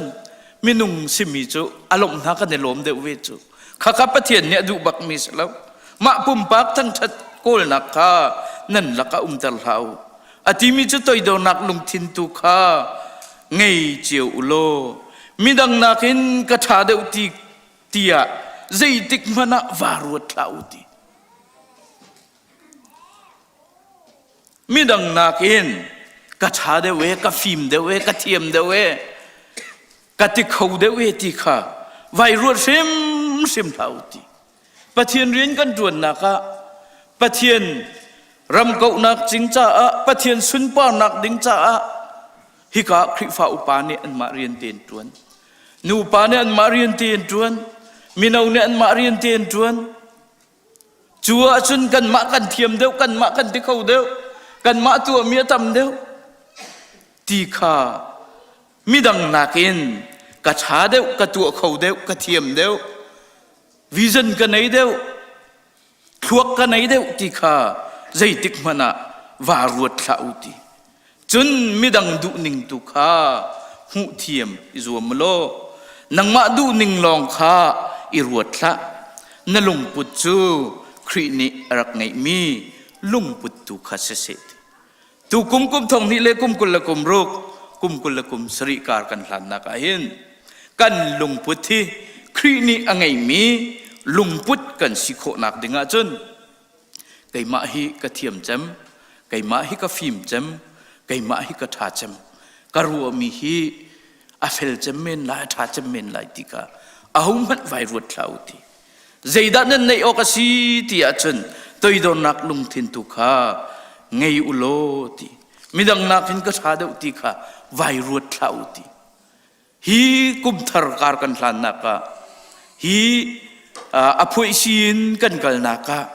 minung simi cu a lawmh hna kan i lawm deuh ve cu. Khakha Pathian nih a duh bakmi si lo. Mah pumpak thangṭhat kawlnak kha nan lakah umter hlah u. A timi cu toidornak lungthin tu kha ngei cio u law midang nakin ka ṭha deuh ti tiah zeitik hmanh ah vaa ruat hlah u ti. Midang nakin ka ṭha deuh e, ka fim deuh e, ka thiam deuh e, ka ti kho deuh e ti kha vai ruat hrimhrim hlah u ti. Pathian rian kan ṭuannak ah Pathian ram kauhnak cing caah Pathian sunparnak ding caah hika Khrihfa upa nih anmah rian te an ṭuan. Nupa nih anmah rian te an ṭuan. Mino nih anmah rian te an ṭuan. Cu ahcun kanmah kan thiam deuh, kanmah kan ti kho deuh, kanmah tuahmi a tam deuh ti kha midang nakin ka ṭha deuh, ka tuah kho deuh, ka thiam deuh, vision ka nei deuh, thluak ka nei deuh ti kha zeitik hmanh ah vaa ruat hlah u ti. Cun midang duhning tu kha hmuh thiam i zuam law nangmah duhning lawng kha i ruat hlah. Na lungput cu Khrih nih a rak ngeihmi lungput tu kha siseh. Tu kum kum thong hnih le kum 26 kum 27 kar kan hlannak ah hin kan lungput hi Khrih nih a ngeihmi lungput kan si khawhnak ding ahcun keimah hi ka thiam cem keimah hi ka fim cem keimah hi ka ṭha cem ka ruahmi hi a fel cem men lai a ṭha cem men lai ti kha ahohmanh vai ruat hlah u ti zeidah nan neih awk a si ti ahcun toidornak lungthin tu kha ngei u law ti midang nakin ka ṭha deuh ti kha vai ruat hlah u ti Hi kumthar kar kan hlannak ah hi a phuaisi in kan kalnak ah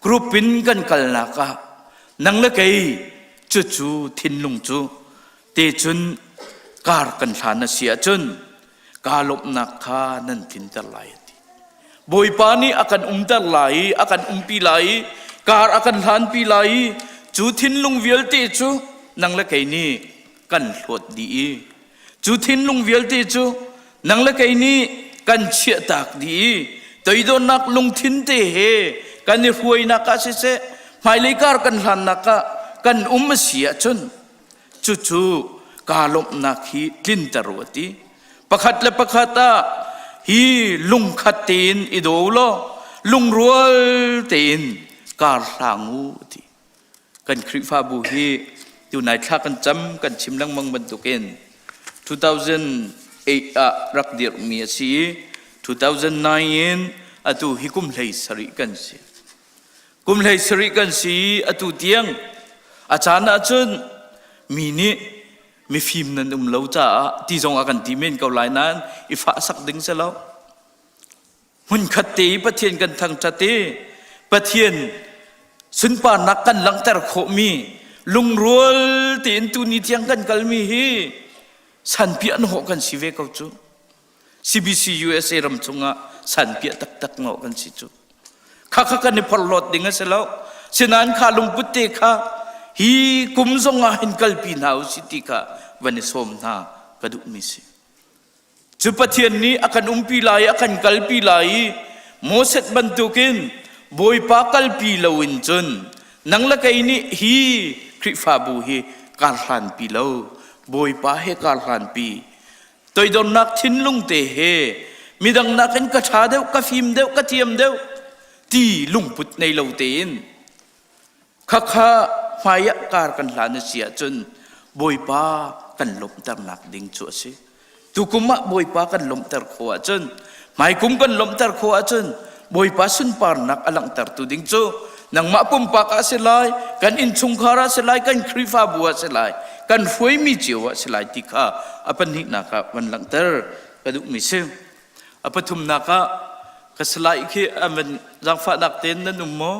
group in kan kalnak ah nang le kei cucu thinlung cu te cun kar kan hlan a si ahcun kaa lawmhnak kha nan tlinter lai a ti. Bawipa nih a kan umter lai i a kan umpi lai i kar a kan hlanpi lai i cu thinlung vialte cu nang le kei nih kan hlawt dih i Cu thinlung vialte cu nang le kei nih kan chiahtak dih i toidornak lungthin te he kan i hruainak ah siseh hmailei kar kan hlannak ah kan um a si ahcun cucu kaa lawmhnak hi tlinter u a ti. Pakhat le pakhat ah hi lungkhat tein i daw law lungrual tein kar hlang u a ti. Kan Khrihfabu hi tunai thla kan cam kan chim lengmang bantukin 2008 ah rak dirhmi a si i 2009 in atu hi kum hlei sarih kan si. Kum hlei sarih kan si i atu tiang a caan ahcun mi nih mifim nan um lo caah ti zong a kan ti men ko lai nain i fahsak ding si lo. Hmunkhat te i Pathian kan thangṭhat i Pathian sunparnak kan langhter khawhmi lungrual tein tuni tiang kan kalmi hi sanpiah hnawh kan si ve ko cu. CBC USA ram chungah sanpiah taktak hnawh kan si cu. Kha kha kan i phorhlawt ding a si lo. Sinain kha lungput te kha hi kum zong ah hin kalpi hna u si ti kha van i sawm hna ka duhmi si. Cu Pathian nih a kan umpi lai i a kan kalpi lai i Moses bantukin Bawipa kalpi loin cun nang le kei nih hi Khrihfabu hi kar hlanpi lo Bawipa he kar hlanpi toidornak thinlung te he midang nakin ka ṭha deuh ka fim deuh ka thiam deuh ti lungput nei lo tein Khakha hmai ah kar kan hlan a si ahcun Bawipa kan lawmhternak ding cu a si. Tukum ah Bawipa kan lawmhter khawh ahcun hmaikum kan lawmhter khawh ahcun Bawipa sunparnak a langhtertu ding cu nangmah pumpak ah si lai, kan innchungkhar ah si lai, kan Khrihfabu ah si lai, kan hruaimi cio ah si lai ti kha a pahnihnak ah van langhter ka duhmi si. A pathumnak ah ka salai khi an van zaangfahnak tein nan um maw?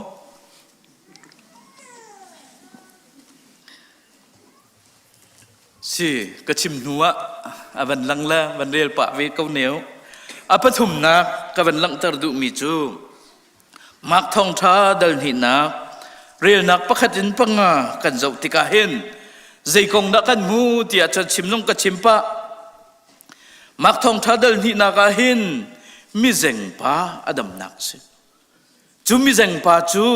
Si ka chim hnu ah a van lang le van rel pah ve ko neu. A pathumnak ka van langhter duhmi cu Mark thawngṭha dal hnihnak relnak pakhat in panga kan zoh tikah hin zei kong dah kan hmu tiah cun chim zong ka chim pah. Mark thawngṭha dal hnihnak ah hin mizeng pa a damnak a si. Cu mizeng pa cu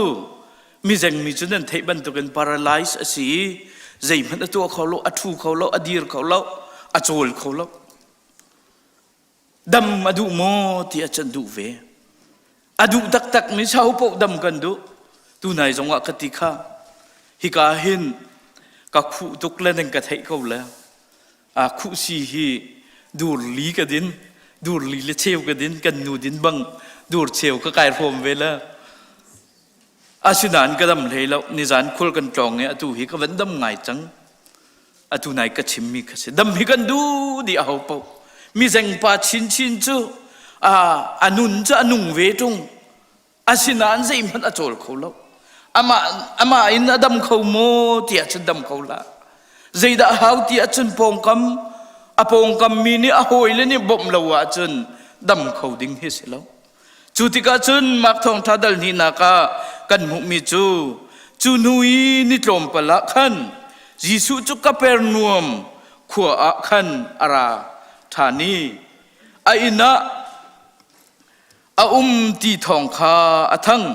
mizeng mi cu nan theih bantukin paralyze a si i zeihmanh a tuah kho lo, a ṭhu kho lo, a dir kho lo, a cawl kho lo. Dam a duh maw ti a can duh ve. A duh taktak mi sau paoh dam kan duh. Tunai zongah ka ti kha hika hin ka khuh tuk le nan ka theih ko le a khuhsi hi dur li ka din dur li le cheu ka din kan nu din bang dur cheu ka kai hrawm ve le asinain ka dam hlei lo nizan khul kan tlawng i atu hi ka van dam ngai cang atu nai ka chimmi kha si dam hi kan du di a ho po mi zeng pa chin chin cu a anun cu a nung ve tung Asinain zeihmanh a cawl kho lo. Amah, amah in a dam kho maw tiah cun dam kho hlah. Zeidah hau ti ahcun pawngkam, a pawngkam mi nih a hawile nih bawmh lo ahcun dam kho ding hi si lo. Cu tikah cun Mark thawngṭha dal hnihnak ah kan hmuhmi cu cu hnu i ni tlawmpal ah khan Jesuh cu Kapernaum khua ah khan a ra ṭhan i a inn ah a um ti thawng kha a thang.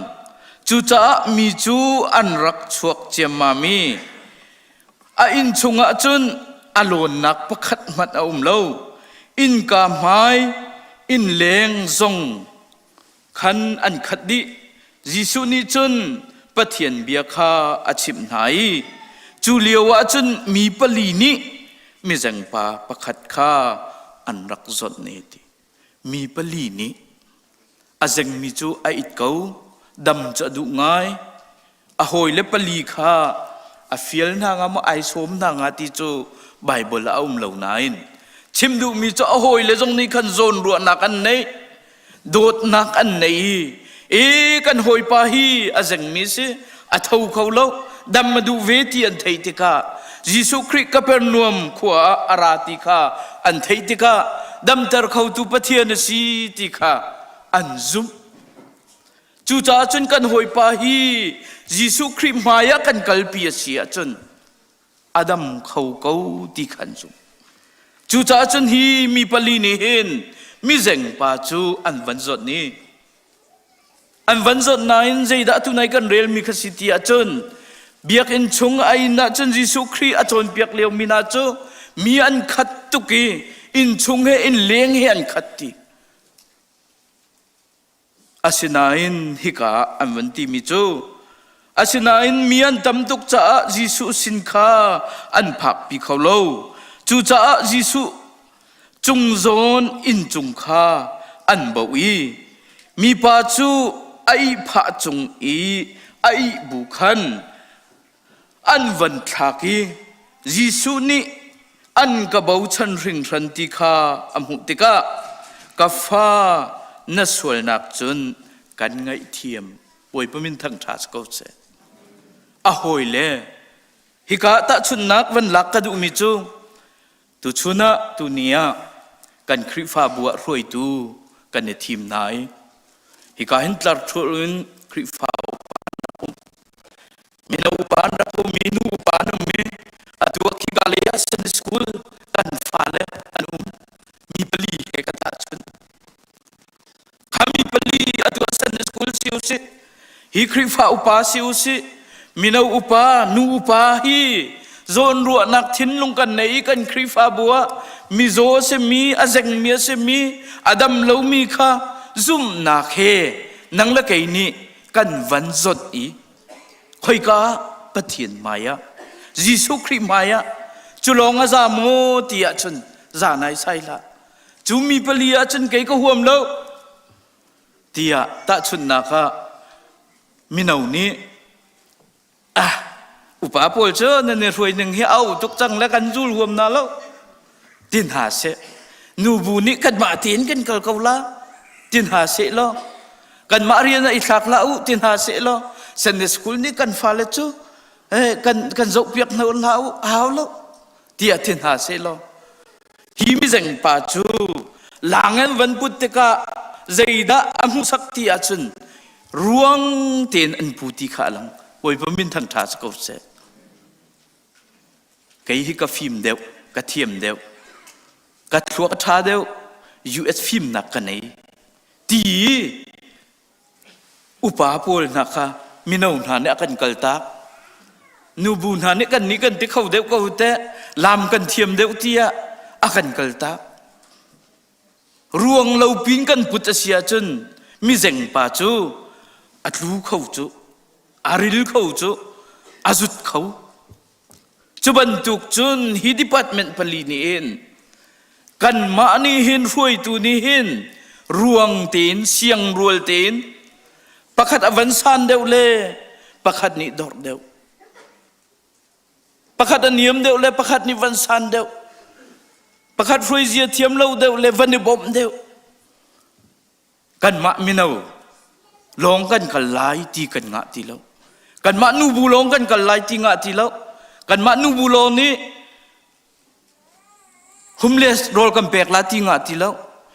Cucaah mi cu an rak chuak ciammam i a inn chungah cun a lawnnak pakhat hmanh a um lo. Innka hmai innleng zong khan an khat dih. Jesuh nih cun Pathian bia kha a chimh hna i cu lio ah cun mi pali nih mizengpa pakhat kha an rak zawnh ne ti. Mi pali nih a zengmi cu a it ko, dam cu a duh ngai. A hawile pali kha a fial hna nga maw ai sawm hna nga ti cu Baibal ah a um lo nain chim duhmi cu a hawile zong nih khan zawnruahnak an neih, dawtnak an nei i e kan hawipa hi a zengmi si, a tho kho lo, dam a duh ve ti an theih tikah Jesuh Khrih Kapernaum khua ah a ra ti kha an theih tikah damter khotu Pathian a si ti kha an zumh. Cucaah cun kan hawipa hi Jesuh Khrih hmai ah kan kalpi a si ahcun a dam kho ko ti kha an zumh. Cucaah cun hi mi pali nih hin mizengpa cu an van zawnh i An van zawt nain zeidah tunai kan relmi kha si ti ahcun biakinn chung a inn ahcun Jesuh Khrih a cawnpiak liomi hna cu mi an khat tuk i inn chung he inn leng he an khat ti. Asinain hika ah an van timi cu asinain mi an tam tuk caah Jesuh sin kha an phakpi kho lo. Cucaah Jesuh cung zawn inncung kha an boh i mipa cu a ihphah cung i a ih bu khan an van thlak i Jesuh nih an ka bochan hringhran ti kha a hmuh tikah ka fa. na sualnak cun kan ngaihthiam. Bawipa min thangṭha si ko seh. A hawile hika tahchunhnak van lak ka duhmi cu tuchun ah tuni ah kan Khrihfabu ah hruaitu kan i thim hna i hika hin tlar ṭhulh in Khrihfa upa an rak um. Mino upa an rak um i nu upa an um i atu ah khika lei ah Sunday school kan fale an um. Mi pali he ka tahchunh. Khami pali atu ah Sunday school si usih, hi Khrihfa upa si usih, mino upa, nu upa hi zawnruahnak thinlung kan nei i kan Khrihfabu ah mizaw a simi, a zengmi a simi, a dam lomi kha zumhnak he nang le kei nih kan van zawt i khoika ah Pathian hmai ah Jesuh Khrih hmai ah cu lawng a za maw ti ahcun za nai sai hlah. Cu mi pali ahcun kei ka huam lo tiah tahchunhnak ah mino nih ah upa pawl cu nan i hruai ning hi a au tuk cang le kan zul huam na lo ti hna seh nubu nih kanmah tein kan kal ko la ti hna seh law kanmah rian ah i thlak hlah u ti hna seh law Sunday school nih kan fale cu eh, kan kan zohpiak hna hlah u hau lo tiah ti hna seh law hi mizeng pa cu lang an van put tikah zeidah a hmuhsak ti ahcun ruang tein an pu ti kha a lang Bawipa min thang ṭha si ko seh kei hi ka fim deuh ka thiam deuh ka thluak a ṭha deuh US fimnak ka nei ti Upa pawl hna kha mino hna nih a kan kaltak. Nubu hna nih kan nih kan ti kho deuh ko teh, lam kan thiam deuh tiah a kan kaltak. Ruang lo pin kan put a si ahcun mizeng pa cu a tlu kho cu, a ril kho cu, a zut kho. Cu bantuk cun hi department pali nih hin kanmah nih hin hruaitu nih hin ruang tein siangrual tein pakhat a van san deuh le pakhat nih dorh deuh pakhat a niam deuh le pakhat nih van san deuh pakhat hruaizia thiam lo deuh le van i bawmh deuh Kanmah mino lawng kan kal lai ti kan ngah ti lo. Kanmah nubu lawng kan kal lai ti ngah ti lo. Kanmah nubu lawng nih homeless rawl kan pek la ti ngah ti lo.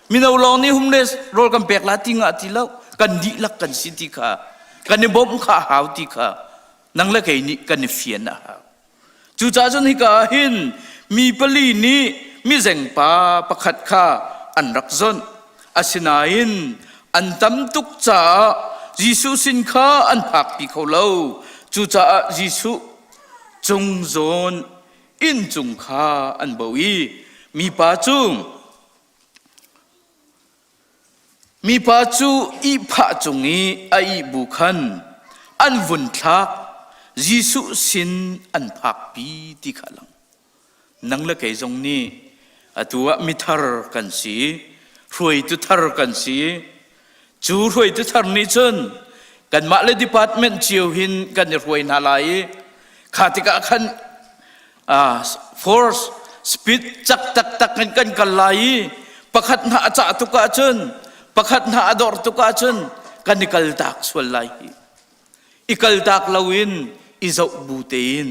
Mino lawng nih homeless rawl kan pek la ti ngah ti lo. Kan dihlak kan si ti kha kan i bawmh kha a hau ti kha nang le kei nih kan i fian a hau. Cucaah cun hika ah hin mi pali nih mizengpa pakhat kha an rak zonh. Asinain an tam tuk caah Jesuh sin kha an phakpi kho lo. Cucaah Jesuh cung zawn inncung kha an bo i mipa cu Mipa cu ihphah cung i a ih bu khan an vun thlak, Jesuh sin an phakpi ti kha a lang. Nang le kei zong nih atu ah mithar kan si, hruaitu thar kan si. Cu hruaitu thar nih cun kanmah le department cio hin kan i hruai hna lai i kha tikah khan force speed cak taktak in kan kal lai i pakhat hna a cah tuk ahcun pakhat hna a dor tuk ahcun kan i kaltak sual lai hi i kaltak loin i zoh bu tein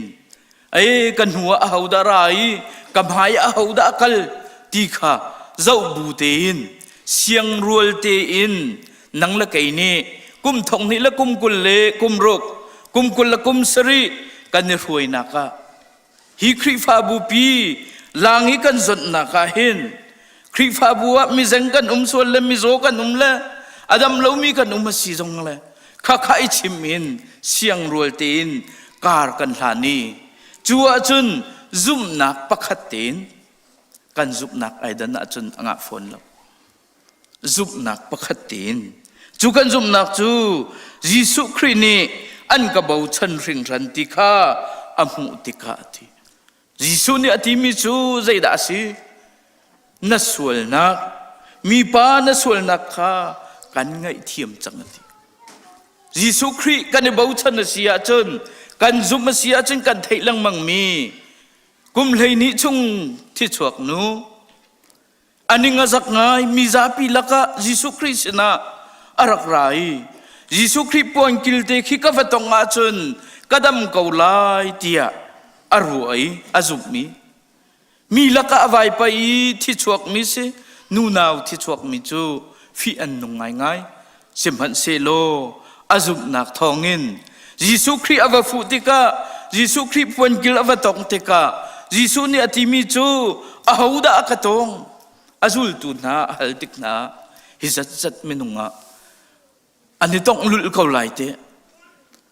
ei ka hnu ah ahodah ra i ka hmai ah ahodah a kal ti kha zoh bu tein siangrual tein nang le kei nih kum thong hnih le kum 20 le kum ruk kum 20 le kum sarih kan i hruainak ah hi Khrihfabu pi lang i kan zonhnak ah hin Khrihfabu ah mizeng kan um sual le mizaw kan um le a dam lomi kan um a si zong le khakha i chim in siangrual tein kar kan hlan i cu ahcun zumhnak pakhat tein kan zumhnak ai dan ahcun a ngah fawn lo zumhnak pakhat tein cu kan zumhnak cu Jesuh Khrih nih an ka bochan hringhran ti kha a hmuh tikah a ti Jesuh nih a timi cu zeidah a si na sualnak mipa na sualnak kha kan ngaihthiam cang a ti Jesuh Khrih kan i bochan a si ahcun kan zumh a si ahcun kan theih lengmang mi kum 12 chung thichuak nu. A ning a zak ngai mi zapi lakah Jesuh Khrih sinah a rak ra i Jesuh Khrih puan kil te khi ka va tong ahcun ka dam ko lai tiah a ruah i a zumhmi mi lakah a vaipa i thichuakmi si nunau thichuakmi cu fih an nung ngaingai. Sihmanhsehlaw a zumhnak thawngin Jesuh Khrih a va fuh tikah, Jesuh Khrih puankil a va tongh tikah, Jesuh nih a timi cu, "Ahodah a ka tawng?" A zultu hna a hal tik hna, hi zatzat minung ah an i tongh lulh ko lai teh.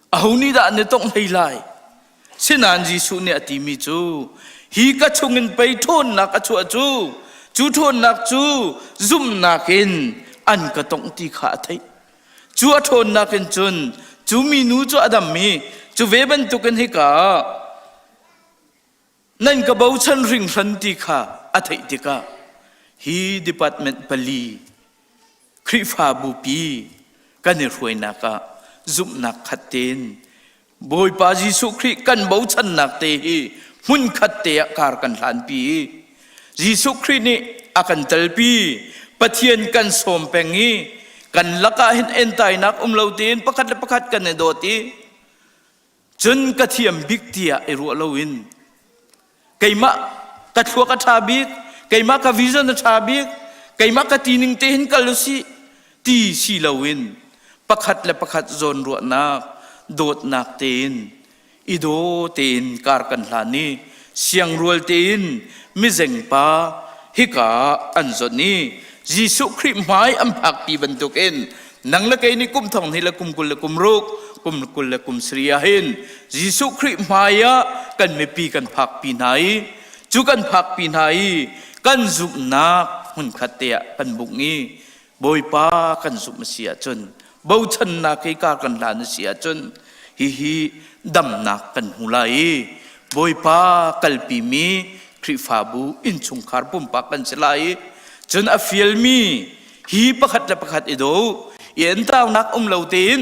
Aho nih dah an i tongh hlei lai? Sinain Jesuh nih a timi cu, hi ka chungin pei ṭhawnnak a chuah cu, cu ṭhawnnak cu zumhnak in an ka tongh ti kha a theih. Cu a ṭhawnnak in cun cu minu cu a dam i cu ve bantukin hika ah nan ka bochan hringhran ti kha a theih tikah hi department pali Khrihfabu pi kan i hruainak ah zumhnak khat tein Bawipa Jesuh Khrih kan bochannak te hi hmunkhat te ah kar kan hlanpi i Jesuh Khrih nih a kan telpi. Pathian kan sawm peng i kan lakah hin entainak um lo tein pakhat le pakhat kan i dawt i cun ka thiam bik tiah i ruah loin keimah ka thluak a ṭha bik, keimah ka vision a ṭha bik, keimah ka tining te hin kal usih ti si loin pakhat le pakhat zawnruahnak, dawtnak tein i daw tein kar kan hlan i siangrual tein mizengpa hika an zawnh i Jesuh Khrih hmai an phakpi bantukin nang le kei nih kum thong hnih le kum 20 le kum ruk kum 20 le kum sarih ah hin Jesuh Khrih hmai ah kan mipi kan phakpi hna i cu kan phakpi hna i kan zumhnak hmunkhat te ah kan bungh i Bawipa kan zumh a si ahcun, bochannak hi kar kan hlan a si ahcun, hihi damnak kan hmu lai i Bawipa kalpimi Khrihfabu innchungkhar pumpak kan si lai i cun a fialmi hi pakhat le pakhat i do i entaunak um lo tein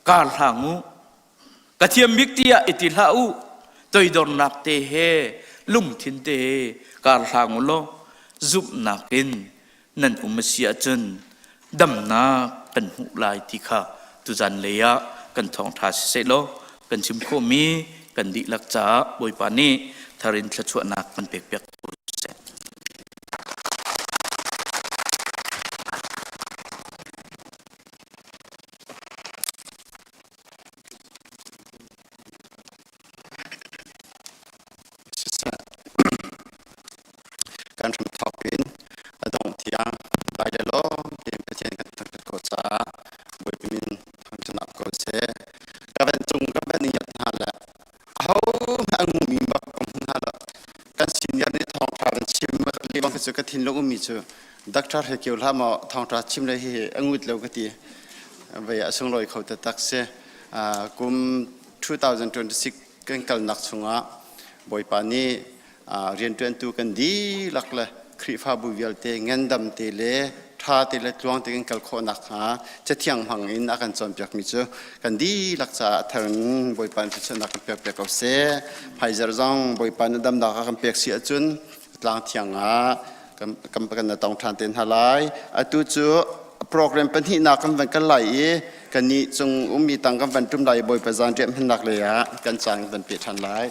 kar hlang u, ka thiam bik tiah i ti hlah u, toidornak te he lungthin te he kar hlang u law zumhnak in nan um a si ahcun damnak kan hmuh lai ti kha tuzan lei ah kan thawngṭha siseh law kan chim khawhmi kan dihlak caah Bawipa nih thar in thluachuahnak kan pekpiak ko seh. Siseh, kan hramthawk in a dongh tiang dai le lawm tein Pathian kan thangṭhat khawh caah Bawipa min thangṭhat ko seh. Ka van cung ka van i hna le ahohmanh a ngumi bak ka hmu hna lo. Kan senior nih thawngṭha van chim leng cu ka thinlung ummi cu doctor he kio hlah maw thawngṭha chim le hihi a ngut lo ka ti. Vei a sunglawi kho taktak si. Kum 2026 kan kalnak chungah Bawipa nih rianṭuantu kan dihlak le Khrihfabu vialte ngandam te le ṭha te le tluang te kan kal khawh nakhnga Cathiang hmang in a kan cawnpiakmi cu kan dihlak caah a thar in Bawipa nih thluachuahnak kan pekpiak ko seh. Pfizer zong Bawipa nih damnak a kan pek si ahcun tlang thiang ah kan kan tong ṭhan te hna lai. Atu cu program pahnihnak kan van kal lai i kannih cung ummi tang kan van ṭum lai i Bawipa zanriah hmannak lei ah kan caan kan van pe ṭhan lai.